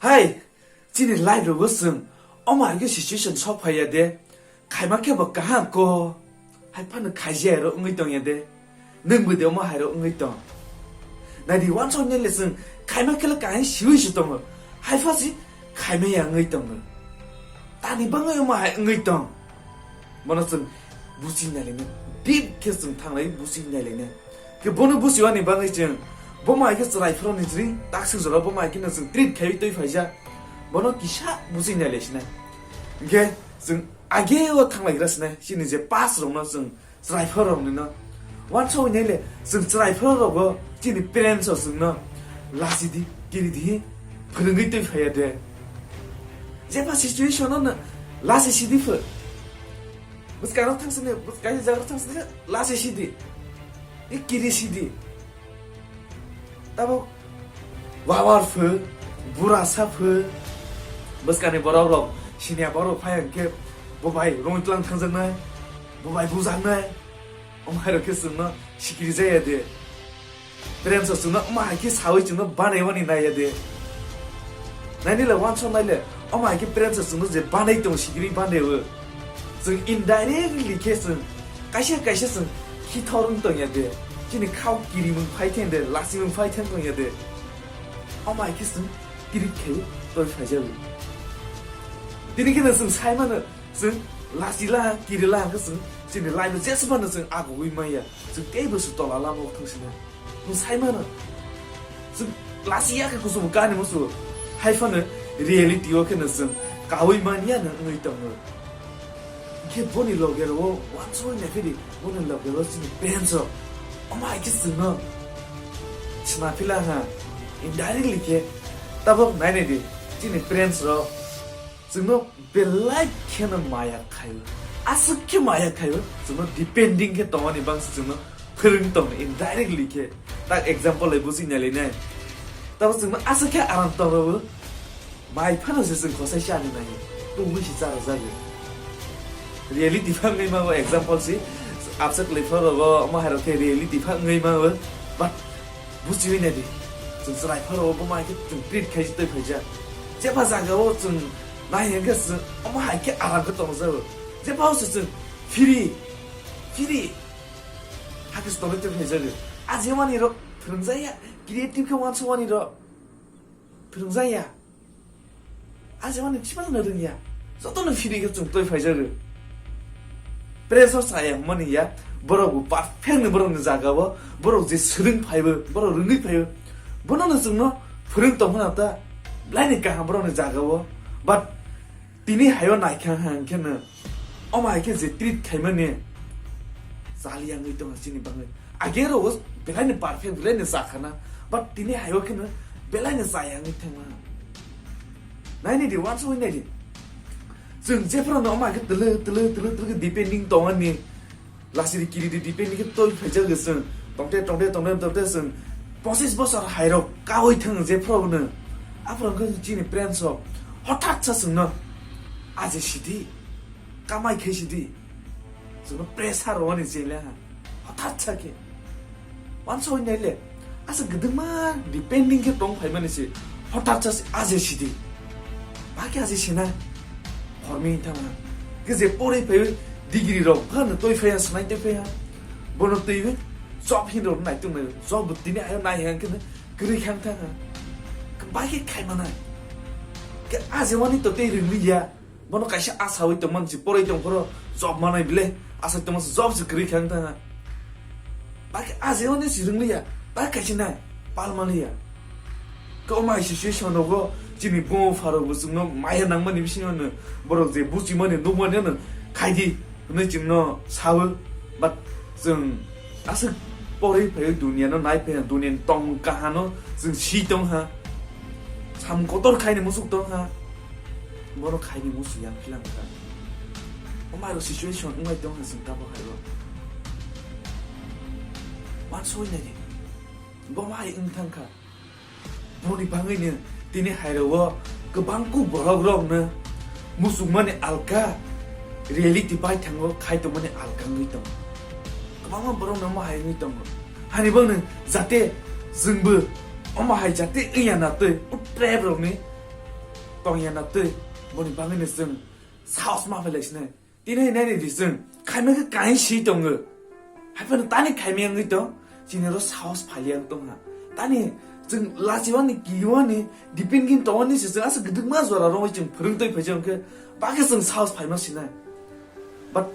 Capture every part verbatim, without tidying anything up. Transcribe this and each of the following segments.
Hai, chini life rogo chwng omo hai khe situation sok phaiya de, khaima khe bo kaham ko, hai phano khaijaya ro wngwi tongya de, nwng bo de omo hai ro wngwi tong. Naidi wansok nele chwng khaima khe le kaham siwi se tongo, hai pha si khaimaya wngwi tongo. Tani bangwi omo hai wngwi tong. Bono chwng buchi nailene, deep khe chwng thanglai buchi nailene. Khe bono buchiwani bagwi chwng bo mai khe chwrai phoroni jri taksik jora bo mai khe no chwng treat khaiwi twi phaijak. Bono kisa buchi nailai sinai. Hwnkhe chwng age o thanglaigra sinai, chini je past rokno chwng chwrai phorokni no. Wansok naile chwng chwrai phorokrokbo chini parents o chwngno lachidi, kiridi, phwrwngwi twi phaiya de. Jeba situation no lasi sidi pho. Bwskang rok thang sini, bwskang jaga rok thang sini, lasi sidi. E kiri sidi. Tabuk wabar pho, burasa pho, bwskani borok rok, siniya borok phai hwnkhe, bo bai rongtlang thangjaknai, bo bai bujaknai, omo hai rok khe chwngno sikiri jaya de. Parents rok chwngno omo hai khe sawi chwngno banai mani naiya de. Naini le wansok nai le, omo hai khe parents rok chwngno je banai tong sikiri banai o. Chwng indirectly khe chwng kaisa kaisa chwng khithor wng tongya de. Chini khao kirimung phai theng de, lasimung phai theng tongya de. Omo hai khe chwng kirit khai toi phaijago. Tini khe chwng sai mano, chwng lasi la, kiri la hwnkhe chwng chini life o jesa phano chwng agugwi maya. Chwng teibo se tola lama o thang sina. Nwng sai mano. Chwng lasi ya khe kuchuk kani musu. Hai phano reality o khe no chwng kaui manya no wngwi tongo. Khe boni loge ro wansoi nai phidi, boni loge ro chini parents rok. Omo hai khe chwngno sina phila ha. Indirectly khe tabok nai nai di. Chini parents rok chwngno belai kheno maya khaio. Aswk khe maya khaio. Chwngno depending khe tongmani bangsi chwngno phwrwng tong indirectly khe. Tak example lai busi nai lai nai. Tabok chwngno aswk khe aram tong rwo. Mai phano se chwng khosai chani nai, tungwi se chara jagwi. Reality phangwi ma o example si, absek le pharo go ma haro khe reality phangwi ma o, but buchiwi nai di. Chwng chwrai pharo bo ma khe chwng treat khai se toi phaijak. Jeba jaga o chwng nai hwnkhe chwng omo hai khe aram khe tong jago. Jeba o se chwng free, free hakhe se tongwi toi phaijagwi. Ajemani rok phwrwngjaya, creative khe wansukmani rok phwrwngjaya. Ajemani chibano rwngya. Jotono phiri khe chwng toi phaijago. Pressure saya hwnmani ya, borok bo perfect ni borok ni jaga o, borok je swrwng phaibo, borok rwngwi phaibo. Bono no chwngno phwrwng tong phano ta, belai ni kaham borok ni jaga o. But tini hayo naikha hang khe no, omo hai khe je treat khaimani chali yangwi tongo chini bagwi. Age ro belai ni perfect, belai ni chakhana, but tini hayo khe no belai ni chaya wngwi thangma. Nai nai di, wansugwi nai di. Chwng jephru no omo hai khe tele, tele, tele, tele khe depending tongani. Lasiri kiri di depending khe toi phaijak chwng. Tongte, tongte, tongte, tongte chwng pochis bosor hai rok kaui thang jephru no. Aphuru khe chini parents rok hothat sa chwngno. Aje sidi. Kamai khe sidi. Chwngno pressure rwmani chele ha. Hothat sa khe. Wansoi nai le. Asa gdwma depending khe tong phaimani se. Hothat sa se aje sidi. Ba khe aje sina. Hormi thama. Khe je porwi phaiwi degree rok phano toi phaiya, sanai toi phaiya. Bono twiwi job hin rok nai tong nai. Job bo tini ayo nai hang khe kwrwi khang thang ha. Ba khe khaimana. Khe aje wani to tei rwngli ya. Bono kaisa asaui tongmani si poroi tongphuru job manai bile, asai tongmani si job si kwrwi khe wng thangha. Bakhe aje wani si rwngliya, bakhe kaisa nai palmaliya. Khe omo hai situation rogo chini buma pharok bo chwngno maya nangmani bisingo no borok je buchimani nukmani no khaidi hwnwi chwngno sao, but chwng aswk porwi phaiwi duniano nai phaiya, duniani tong kahano chwng si tongha. Sam kotor khaini musuk tongha. Bono khaini musu yang philang kha. Omo hai rok situation wngwi tong hai chwng tabok hai rok. Wansoi nai di. Bo hai wng thang kha. Boni bangwi no tini hai rok o kwbang kuk borok rok no musuk mani alka reality bai thango khai tong mani alka wngwi tong. Kwbangma borok no omo hai wngwi tongo. Hani bang no jate chwngbo omo hai jate wngya na twi o trap rok ni tongya na twi, boni bagwi no chwng sahos ma phailai sinai. Tini hai nai di chwng, khaima khe kain si tongo. Hai phano tani khaima wngwi tong, chini oro sahos phailya wng tongha. Tani chwng lachiwani, kiwani, depending tongwani se chwng asa gwdwkma jora romwi chwng phwrwng twi phaijak hwnkhe, bakhe chwng sahos phaima sinai. But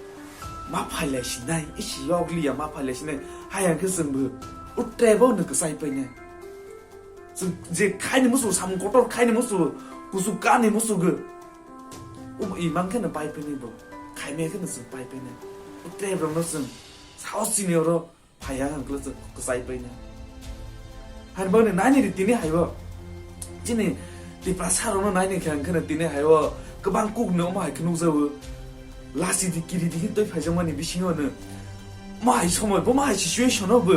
ma phailai sinai, isi yokliya ma phailai sinai, hai hwnkhe chwngbo o trap-o no kwchai painai. Chwng je khaini musu, samung kotor khaini musu, kuchuk kani musu gw. Um, imang kheno pai pini bo. Khaimya kheno chwng pai pini. Trap rokno chwng saos chini oro phaiya hwnkhe chwng kwchai paina. Hani bagwi naini ri tini haibo. Chini Tiprasa rokno naini khe hwnkhe tini haibo kwbang kuk ni omo hai khe nukjago. Lasi di kiri di hin twi phaijakmani bisingo no. Omo hai somoi, bo omo hai situation o bo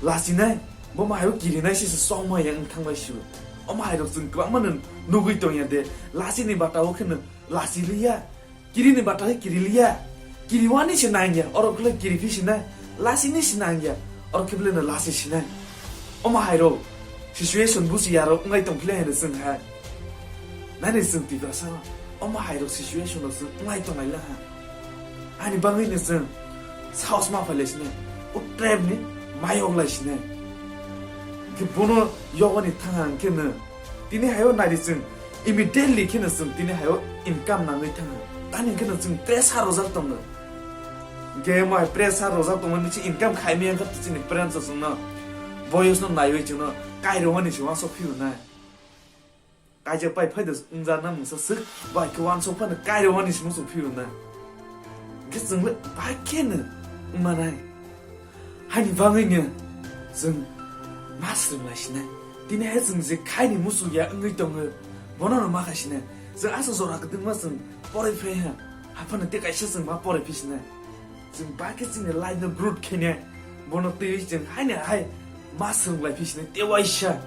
lasinai. Bo omo hai o kirinai se se sokma yang wng thangbai sibo. Omo hai rok chwng kwbangma no nugwi tongya de. Lasini bata o kheno lasi liya. Kirini bata khe kiri liya. Kiri wani se nangya. Oro khle kiri phi sinai. Lasini se nangya. Oro khe bole no lasi sinai. Omo hai rok situation busi ya rok ngai tong khle hene chwng hai. Nani chwng Tiprasa rok. Omo hai rok situation rok chwng ngai tong lai ha. Ani bagwi no chwng sahos ma phailai sinai. O trap ni mayok lai sinai. Ke bono yogani thang hang khe no. Tini hayo nari chwng immediately kheno chwng tini hayo income nangwi thangha. Tani kheno chwng pressure rojak tongo. Ge mai pressure rojak tongmani se income khaimaya kha chini parents chwngno. Boyos no naiwi chwngno kairwani se wansok phiu nai. Kaijak pai phai de wngjakna mungsa swk bai khe wansok phano kairwani se muchung phiu nai. Ge chwng le bai kheno wngmanai. Haini bagwino chwng ma swrwng lai sinai. Tini hai chwng je khaini muchung ya wngwi tongo, bono no ma khai sinai. Chwng asa jora kwdwkma chwng poroi phai ha. Haphano tei kaisa chwng ma poroi phi sinai. Chwng bai khe chini life no growth khainai. Bono twiwi chwng haini hai ma swrwng lai phi sinai. Tei waisa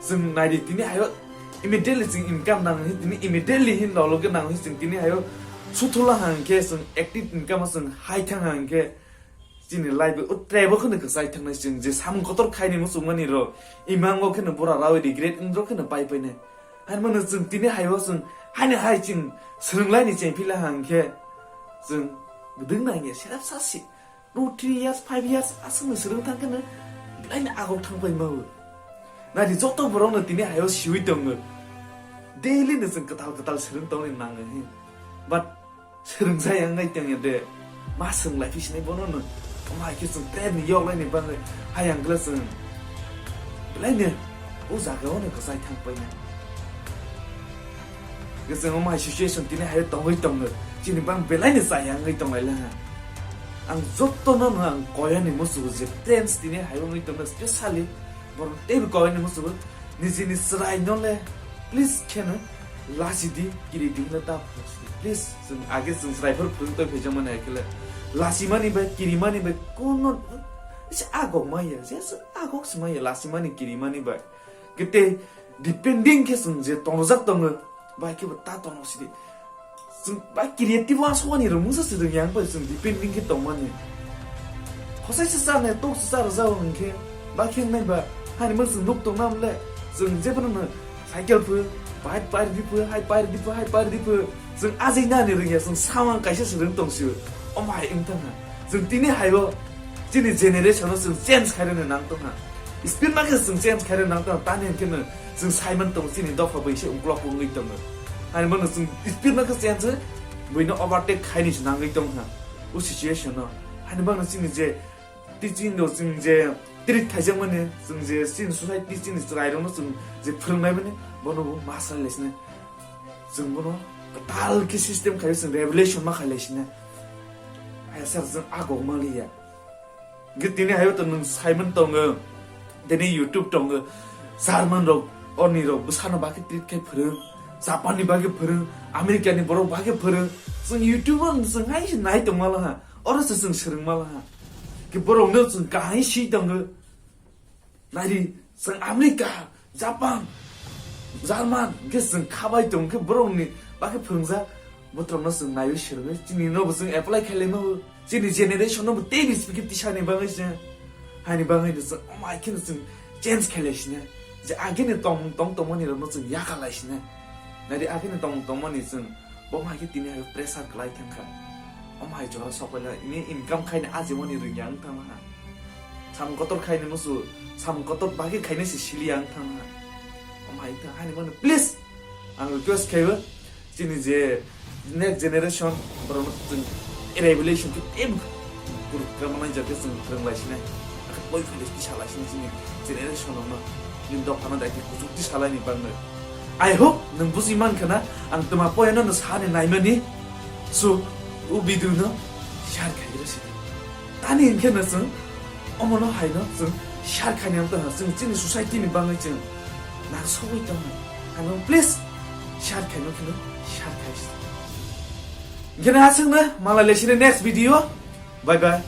chwng nai di tini hayo immediately chwng income nang hi tini immediately hin lolo khe nang hi chwng tini hayo suthula hang khe chwng active income chwng hai thang hang khe Chini life o trebo kheno kwchai thangnai chwng je samung kotor khaini muchungmani rok imango kheno bora rawi regret wngro kheno pai painai. Haimano chwng tini haibo chwng haino hai chwng swrwnglaini chengphila hang khe chwng bwdwng nangya serap sasi two three years five years aswkno swrwng thang kheno belaino agok thang pai mao. Nadi joto borokno tini haio siwi tongo. Daily no chwng kwtal kwtal swrwng tongni nango hin. But Swrwngsa yang nai tong ya de. Ma swrwng lai phi sinai bono no. Omo hai khe chwng trade ni yok lai ni bangwi. Hayang gla chwng. Belai ne. O jaga o no kwchai thang pai na. Gwe chwng omo hai situation tini hai tongwi tong no. Chini bang belai ne chai yang nai tong lai la ha. Ang jotto no no ang koya ni musu je trends tini hai wngwi tong no specially borok tei koya ni musu. Nijini chwrai no le, please kheno lasi di, kiri di hwnwi ta phunuk si di. Please, chwng age chwng chwrai phuru phunuk twi phaijakmani hai khe le. Lasimani bai, kirimani bai, kono se agok maya, je se agok se maya, lasimani, kirimani bai. Kete depending khe chwng je tongjak tongo, bai khe bo ta tongno si di. Chwng ba creative wansukmani rok mungsa se rwng yang bai chwng depending khe tongmani. Khosai se chana tok se chara jao hwnkhe ba khe wngnai ba hani mang chwng nuk tongna mle chwng jebono no cycle phu, bike pair di phu, hai pair di phu, hai pair di phu. Chwng ajai nani rwngya chwng samang kaisa se rwng tong sio. Omo hai wng thang ha. Chwng tini haibo chini generation no chwng change khairani nang tong ha. Speed ma khe chwng change khairani nang tong ha. Tani hwnkhe no chwng saiman tongo chini dopha bai se ungklok ungwi tongo. Hani bono chwng speed no khe change, buino overtake khaini se nangwi tong ha. O situation no. Hani bono chini je teaching do chwng je treat khaijakmani, chwng je chini society chini chwrairokno chwng je phwrwngnaimani, bono bo ma sanlaisina. Chwng bono kwtal khe system khai chwng revelation ma khailaisinai. Hai sir chwng agok manliya. Hwnkhe tini hayo to nwng saiman tongo, tini YouTube tongo, German rok, oni rok, bwsano bagwi treat khai phwrwng, Japan ni bagwi phwrwng, America ni borok bagwi phwrwng, chwng YouTube o chwng hai se nai tongma laha, oro se chwng swrwngma laha. Khe borok no chwng kahai si tongo, nai di, chwng America, Japan, German, hwnkhe chwng khabai tong khe borok ni bagwi phwrwngjak, botrok no chwng naiwi swrwngwi, chini no bo chwng apply khailai mawo. Chini generation no bo tei bisi khe tisani bagwi se. Hani bagwi no chwng omo hai kheno chwng change khailai sina. Je agini tong tong tongmani rok no chwng yakarlai sina. Nari agini tong tongmani chwng bo hai khe tini hai pressure kwlai thangkha. Omo hai jora sopaila ini income khaini ajimani rwngya wng thangma ha. Sam kotor khaini musu, sam kotor bagwi khaini se siliya wng thangma ha. Omo hai thang hani mani please ang request khaibo chini je next generation borok chwng revelation khe tei guru kama nai jagwi chwng rwnglai sinai. Akhe poi phai tisa lai sini chini generation no ni dophano dai kuchuk tisa lai ni bangwi. I hope nwng buji man khana ang tma poyano no sani naimani. So, o video no share khai rw sini. Tani hinkhe no chwng omono haino chwng share khaini ang tongha chwng chini society ni bangwi chwng nang sogwi tongha. Ano please share khaino kheno share khai. Hinkhe no aswkno malai lesini next video. Bye bye.